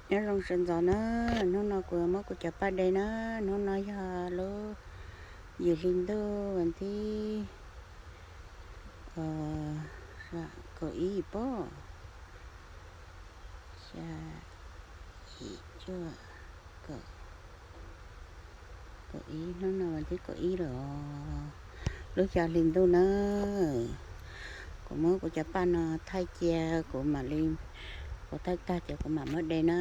Nyob zoo sawv ntxov na, hnub no kuv muab kuv cov paj de na, hnub no yog lub yim hli ntuj vas thib kaum ib pob, xya, yim, cuaj, kaum, kaum ib, hnub no vas thib kaum ib lawm os, lub xya hli ntuj na. Kuv muab kuv cov paj no thaij cia, kuv mam li, kuv thaij tag ces kuv mam muab de na.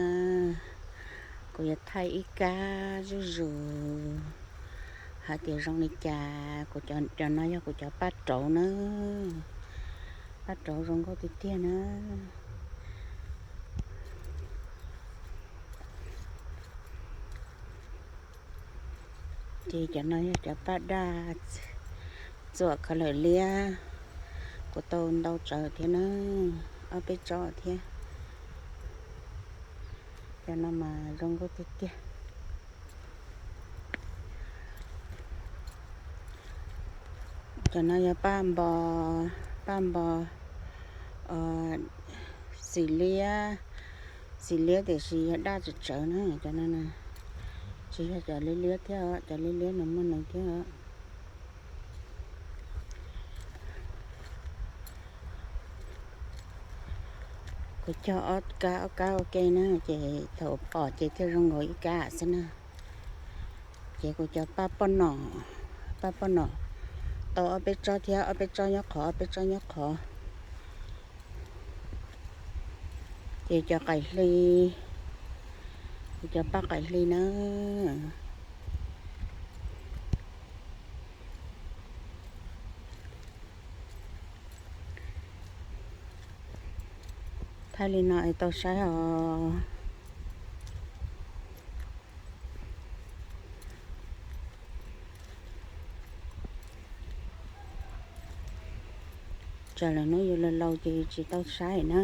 Kuv yuav thaij ib kab zuj zus hais tias zoo li cas. Kuv cov, cov no yog kuv cov paj rauv na, paj rauv zoo nkauj tiag tiag na. Ces cov no yog cov paj daj txuam khaws lawm liab, kuv tau ntau tsawv thiab na, ob peb tsob thiab. Cov no mas zoo nkauj tiag tiag. Cov no yog paj npo, paj npo xim liab, xim liab tiam sis yog daj tsawv tsawv na. Cov no tsis yog cov liab liab thiab, cov liab liab no muaj neeg thiab. Kuv cog ob kab ob kab ua ke na, ces thaum pom ces thiaj zoo nkaus ib kab xwb na. Ces kuv cov paj poj nom, paj poj nom tau ob peb tsob thiab, ob peb tsob nyob qhov, ob peb tsob nyob qhov. Ces cov qaim hli, kuv cov paj qaim hli na. Thaij li no es tau saib os. Tsam lwm hnub yus laus laus ces yus tsis tau saib na,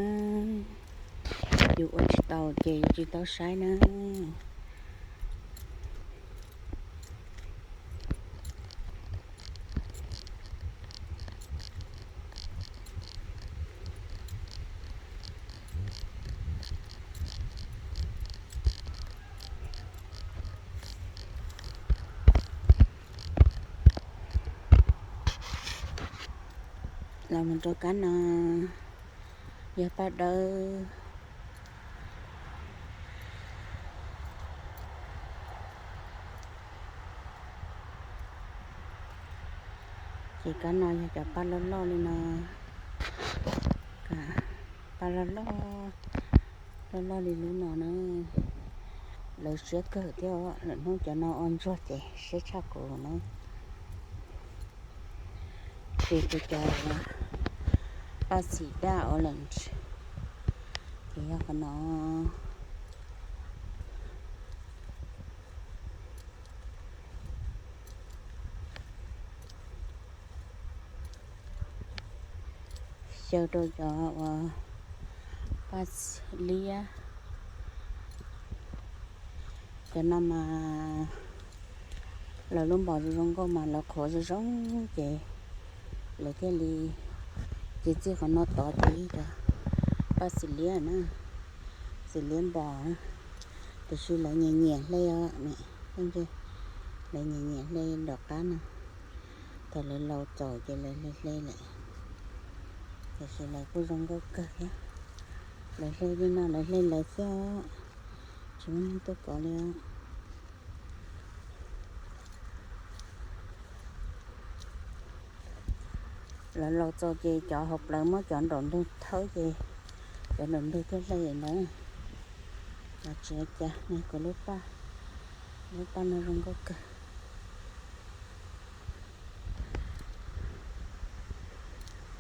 yus ua tsis tau ces yus tsis tau saib na. Los mus rau kab no, yog paj dawb. Ces kab no yog cov paj loj loj li no, paj loj loj, loj loj li lub no na. Lawv siab kawg thiab, lwm hnub cov no ua ntsuag ces siab tshaj kuv na. Ces kuv cov paj xim daj orange ces yog qhov no. Xyaw rau cov uas paj liab, cov no mas lawv lub npos zoo zoo nkauj mas lawv qhuav zoo zoo ces lawv thiaj li, ces txij qhov no tod ces yog cov paj xim liab na, xim liab npos, tiam sis lawv nyiam nyiam hle os, lawv nyiam nyiam hle nram qab no. Thaum lawv laus txaus ces lawv hle hle lawm, tiam sis lawv kuj zoo nkauj kawg thiab. Lawv hle li no lawv hle lawv xwb, tsis muaj neeg tuaj kov li. Lawv laus txaus ces cov hauv plawv muab cov nraum ntug thawb ces cov nraum ntug thiaj hle ntawd. Los tsis ua cas, kuv lub paj, lub paj no zoo nkauj kawg.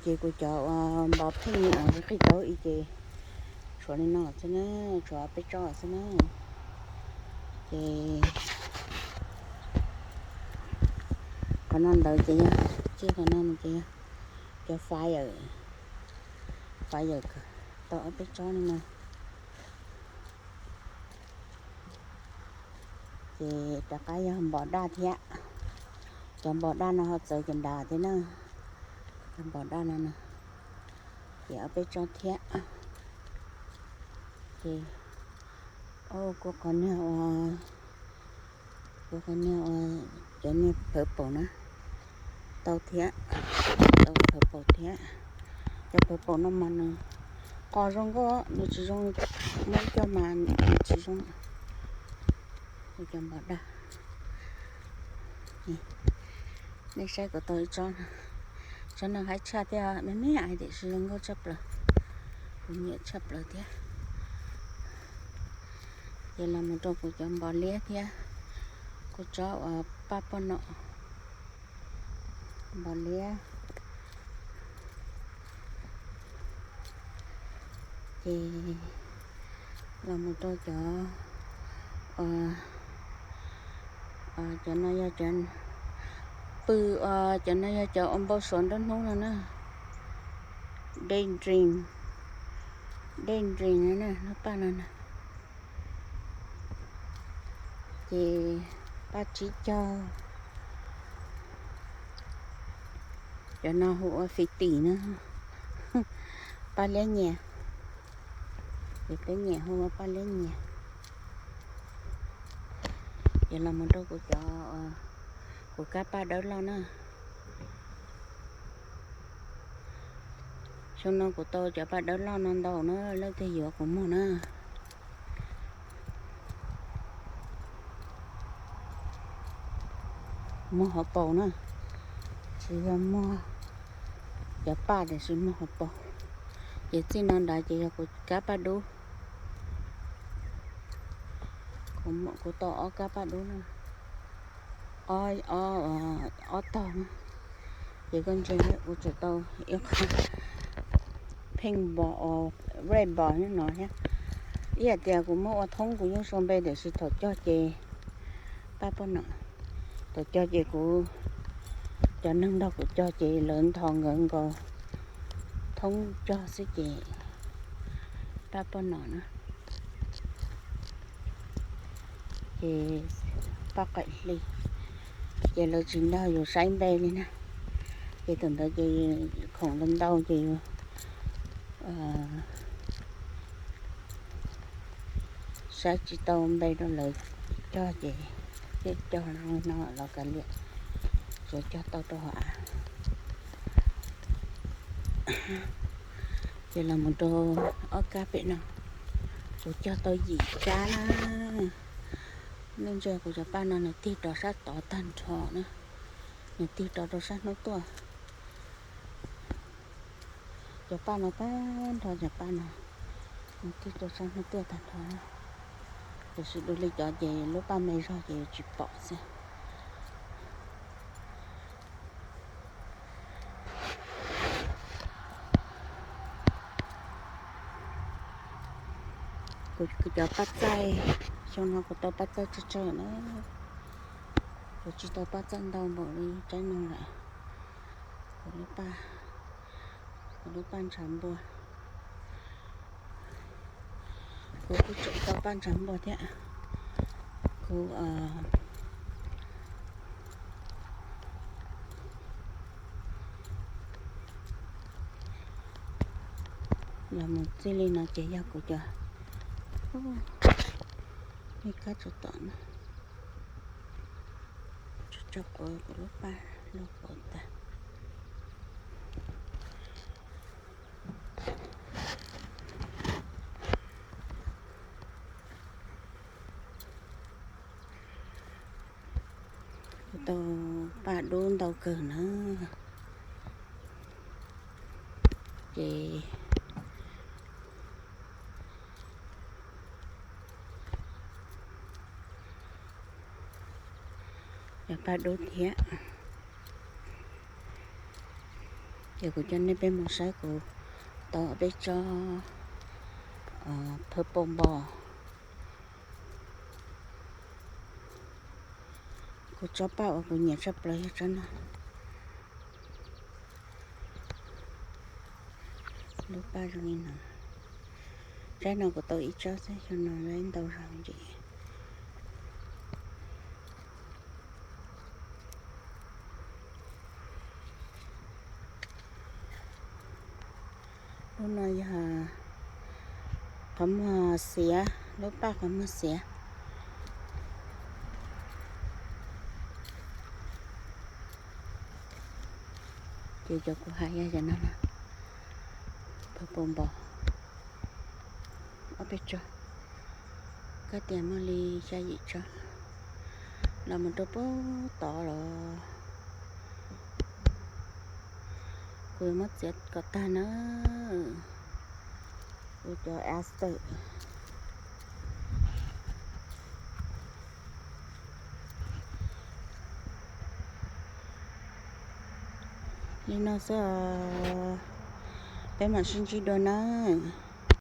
Ces kuv cov uas npos pheej qig tau i ces tshuav li no xwb na, tshuav peb tsob xwb na. Ces qhov no ntawd ces yog, txij qhov no ces yog cov fire, fire tau ob peb tsob li no. Ces rov qab yog npos daj thiab. Cov npos daj no ho txawv cov nrad thiab na. Cov npos daj no na, ces ob peb tsob thiab. Ces Kuv qhov niag ua, kuv qhov niag ua, cov niag purple na, tau thiab, tau purple thiab. Cov purple no mas nws qos zoo nkauj, nws tsis zoo, muab coj mas nws tsis zoo. Kuv cov npos dag. Nej saib kuv tau ib tsob no, tsob no haib tshaj thiab, me me hais tiam sis zoo nkauj tshaj plaws, kuv nyiam tshaj plaws thiab. Ces los mus rau kuv cov npos liab thiab, kuv tsob uas paj poj nom, npos liab. Ces los mus rau cov, cov no yog cov pw, cov no yog cov ua npau suav nruab hnub no na. Daydream, daydream na, lub paj no na. Ces paj tsib caug, cov no hu ua fifty na, paj liab nyias, ces peb nyiam hu ua paj liab nyias. Ces los mus rau kuv cov, kuv kab paj dawb loj na. Xyoo no kuv tau cov paj dawb loj no ntau na, leej twg yuav kuv muag na. Muag hauv paus na, tsis yog muag cov paj tiam sis muag hauv paus. Ces txij no nrad ces yog kuv kab paj dub. Kuv tau ob kab paj dub na, ob, ob tog na. Ces koj ntsia kuv tseem tau ib qho pink balls, red balls no thiab. Ib yam tias kuv muab ua thoob kuv yeej sau npe tiam sis thaum cog ces paj poj nom, thaum cog ces kuv, cov neeg nrog kuv cog ces lawv ntho nkawd nkaus thoob cog xwb ces paj poj nom na. Ces paj qaim hli, ces lawv tsis nrog yus saib npe li na. Ces thaum ntawd ces khoom lawv ntau ces yus saib tsis tau npe rau lawv cog ces thiaj cog zoo no los kav liam, tsuav cog tau rau hauv av. Ces los mus rau ob kab pem no, kuv cog tau yim kab na. Nej ntsia kuv cov paj no nws tig rov sab tod tag nrho na, nws tig rov rau sab hnub tuaj. Cov paj no tag nrho, cov paj no nws tig rau sab hnub tuaj tag nrho na. Tiam sis dua li cov ces lub paj me zog ces yuav tsis pom xwb. Kuv cov paj txaij, xyoo no kuv tau paj txaij tsawg tsawg na. Kuv tsis tau paj txaij ntau npaum li tsaib no lawm. Kuv lub paj, kuv lub paj ntshav npua. Kuv kuj tseem tau paj ntshav npua thiab. Kuv los mus txij li no ces yog kuv cov, nej kab tsuas tom no, tsuas tso quav kuv lub paj lug quav tas. Kuv tau paj dub ntau kawg na. Ces yog paj dub thiab. Ces kuv coj nej peb mus saib kuv tau peb tsob purple balls. Kuv tsob paj uas kuv nyiam tshaj plaws yog tsob no. Lub paj zoo li no. Tsaib no kuv tau ib tsob xwb, xyoo no laib ntau zog ntsis. Lub no yog qhov muag xiav, Lub paj qhov muag xiav. Ces cov kuv hais yog cov no na, purple npov, ob peb tsob, koj tias muaj li xya yim tsob, los mus rau pem tod los. Kuv yuav muab txiav kom tag na. Kuv cov aster. Li no xwb os. Peb mam sib ntsib dua nawb.